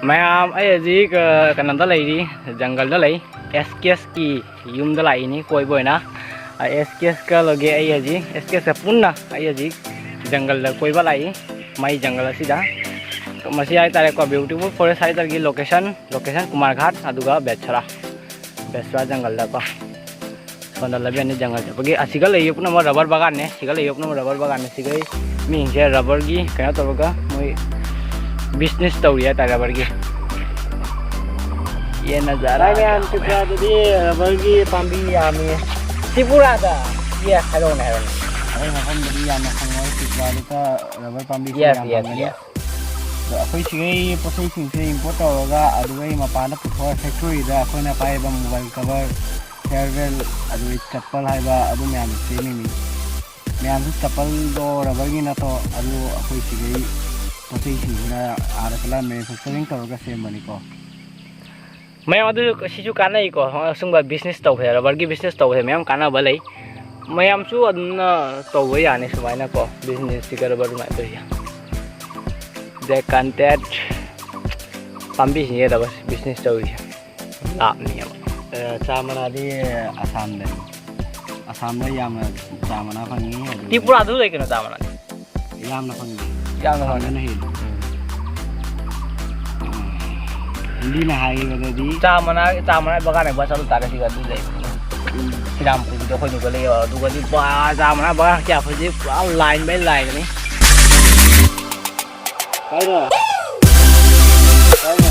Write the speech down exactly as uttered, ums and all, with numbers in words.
ꯃꯌꯥꯝ, ꯑꯩ ꯍꯧꯖꯤꯛ, ꯑ, ꯀꯩꯅꯣꯗ ꯂꯩꯔꯤ, ꯖꯪꯒꯜꯗ ꯂꯩ꯫ ꯑꯦꯁ ꯀꯦ ꯑꯦꯁꯀꯤ ꯌꯨꯝꯗ ꯂꯥꯛꯏꯅꯤ ꯀꯣꯏꯕ ꯑꯣꯏꯅ꯫ ꯑ, ꯑꯦꯁ ꯀꯦ ꯑꯦꯁꯀ ꯂꯣꯏꯒꯦ ꯑꯩ ꯍꯧꯖꯤꯛ, ꯑꯦꯁ ꯀꯦ ꯑꯦꯁꯀ ꯄꯨꯟꯅ ꯑꯩ ꯍꯧꯖꯤꯛ ꯖꯪꯒꯜꯗ ꯀꯣꯏꯕ ꯂꯥꯛꯏ, ꯃꯥꯏ ꯖꯪꯒꯜ ꯑꯁꯤꯗ꯫ ꯃꯁꯤ ꯍꯥꯏꯇꯥꯔꯦꯀꯣ, beautiful forest ꯍꯥꯏꯇꯥꯔꯦ, location, location ꯀꯨꯃꯥꯔ ꯘꯥꯠ, ꯑꯗꯨꯒ ꯕꯦꯠꯁꯔꯥ, ꯕꯦꯠꯁꯔꯥ ꯖꯪꯒꯜꯗꯀꯣ꯫ ꯁꯣꯝꯗ ꯂꯝꯕꯦꯟꯗ ꯖꯪꯒꯜ ꯆꯠꯄꯒꯤ, ꯑꯁꯤꯒ ꯂꯩꯔꯤꯕ ꯄꯨꯝꯅꯃꯛ ꯔꯕꯔ ꯕꯥꯒꯥꯟꯅꯦ, ꯁꯤꯒ ꯂꯩꯔꯤꯕ ꯄꯨꯝꯅꯃꯛ ꯔꯕꯔ ꯕꯥꯒꯥꯟꯅꯦ꯫ ꯁꯤꯒꯩ ꯃꯤꯁꯤꯡꯁꯦ ꯔꯕꯔꯒꯤ ꯀꯩꯅꯣ ꯇꯧꯔꯒ ꯃꯣꯏ business ꯇꯧꯔꯤ ꯍꯥꯏꯇꯥꯔꯦ, ꯔꯕꯔꯒꯤ꯫ ꯌꯦꯟꯅ ꯖꯥꯔꯥ ꯚꯥꯏ, ꯃꯌꯥꯝ ꯖꯥꯔꯥ꯫ ꯇ꯭ꯔꯤꯄꯨꯔꯥꯗꯗꯤ ꯔꯕꯔꯒꯤ ꯄꯥꯝꯕꯤ ꯌꯥꯝꯃꯤ꯫ ꯇ꯭ꯔꯤꯄꯨꯔꯥꯗ? ꯑꯦ, ꯍꯥꯏꯔꯛꯑꯣꯅꯦ, ꯍꯥꯏꯔꯛꯑꯣꯅꯦ꯫ ꯑꯩ ꯃꯐꯝꯗꯗꯤ ꯌꯥꯝꯅ ꯐꯪꯉꯣꯏ, ꯇ꯭ꯔꯤꯄꯨꯔꯥꯗ ꯔꯕꯔ ꯄꯥꯝꯕꯤꯁꯦ ꯌꯦꯁ, ꯌꯥꯝ ꯌꯦꯁ, ꯐꯪꯒꯅꯤ꯫ ꯌꯦꯁ꯫ ꯑꯗꯣ ꯑꯩꯈꯣꯏ ꯁꯤꯒꯩ ꯄꯣꯠ ꯆꯩꯁꯤꯡꯁꯦ import ꯇꯧꯔꯒ ꯑꯗꯨꯒꯩ ꯃꯄꯥꯟꯗ ꯄꯨꯊꯣꯛꯑ factory ꯗ ꯑꯩꯈꯣꯏꯅ ꯄꯥꯏꯔꯤꯕ mobile cover, farewell, ꯑꯗꯨꯒ ꯆꯄꯜ ꯍꯥꯏꯕ ꯑꯗꯨ ꯃꯌꯥꯝꯗꯣ ꯁꯦꯝꯃꯤꯅꯤ꯫ ꯃꯌꯥꯝꯁꯨ ꯆꯄꯜꯗꯣ ꯔꯕꯔꯒꯤ ꯅꯠꯇ꯭ꯔꯣ? ꯑꯗꯨ ꯑꯩꯈꯣꯏ ꯁꯤꯒꯩ ꯄꯣꯠ ꯆꯩꯁꯤꯡꯁꯤꯅ ꯑꯥꯗ ꯆꯠꯂꯒ manufacturing ꯇꯧꯔꯒ ꯁꯦꯝꯕꯅꯤꯀꯣ꯫ ꯃꯌꯥꯝ ꯑꯗꯨ ꯁꯤꯁꯨ ꯀꯥꯟꯅꯩꯀꯣ, ꯑꯁꯨꯝꯕ business ꯇꯧꯕꯁꯦ, ꯔꯕꯔꯒꯤ business ꯇꯧꯕꯁꯦ ꯃꯌꯥꯝ ꯀꯥꯟꯅꯕ ꯂꯩ꯫ ꯃꯌꯥꯝꯁꯨ ꯑꯗꯨꯝꯅ ꯇꯧꯕ ꯌꯥꯅꯤ ꯁꯨꯃꯥꯏꯅꯀꯣ, business ꯁꯤꯒ ꯔꯕꯔ ꯑꯗꯨꯃꯥꯏꯅ ꯇꯧꯔꯤꯁꯦ꯫ They contact ꯄꯥꯝꯕꯤꯁꯤꯡꯁꯦ ꯔꯕꯔ business ꯇꯧꯔꯤꯁꯦ ꯂꯥꯞꯅꯦꯕ꯫ ꯑ, ꯆꯥ ꯃꯅꯥꯗꯤ ꯑꯁꯥꯝꯗꯅꯤ꯫ ꯑꯁꯥꯝꯗ ꯌꯥꯝꯅ ꯆꯥ ꯃꯅꯥ ꯐꯪꯉꯤ, ꯑꯗꯨꯒ ꯇ꯭ꯔꯤꯄꯨꯔꯥꯗꯁꯨ ꯂꯩ ꯀꯩꯅꯣ ꯆꯥ ꯃꯅꯥꯗꯤ꯫ ꯌꯥꯝꯅ ꯐꯪꯉꯤ꯫ ꯌꯥꯝꯅ ꯐꯪꯉꯤ꯫ ꯑꯁꯥꯝꯗꯅ ꯍꯦꯜꯂꯤ꯫ ꯎꯝ꯫ ꯎꯝ꯫ ꯍꯤꯟꯗꯤꯅ ꯍꯥꯏꯕꯗꯗꯤ ꯆꯥ ꯃꯅꯥ, ꯆꯥ ꯃꯅꯥ ꯕꯒꯥꯟ ꯌꯦꯡꯕ ꯆꯠꯂꯨ ꯇꯥꯔꯦ ꯁꯤꯒ ꯑꯗꯨ ꯂꯩꯕꯅꯤ꯫ ꯎꯝ꯫ ꯁꯤꯔꯥꯝꯄꯨꯔꯒꯤꯗꯣ ꯑꯩꯈꯣꯏ ꯅꯨꯡꯒ ꯂꯩꯌꯦꯕ꯫ ꯑꯗꯨꯒꯗꯤ ꯄꯨꯔꯥ ꯆꯥ ꯃꯅꯥ ꯕꯒꯥꯟ ꯀꯌꯥ ꯐꯖꯩ, ꯄꯨꯔꯥ line by line ꯅꯤ꯫ ꯀꯥꯏꯗ? ꯀꯥꯏꯗ?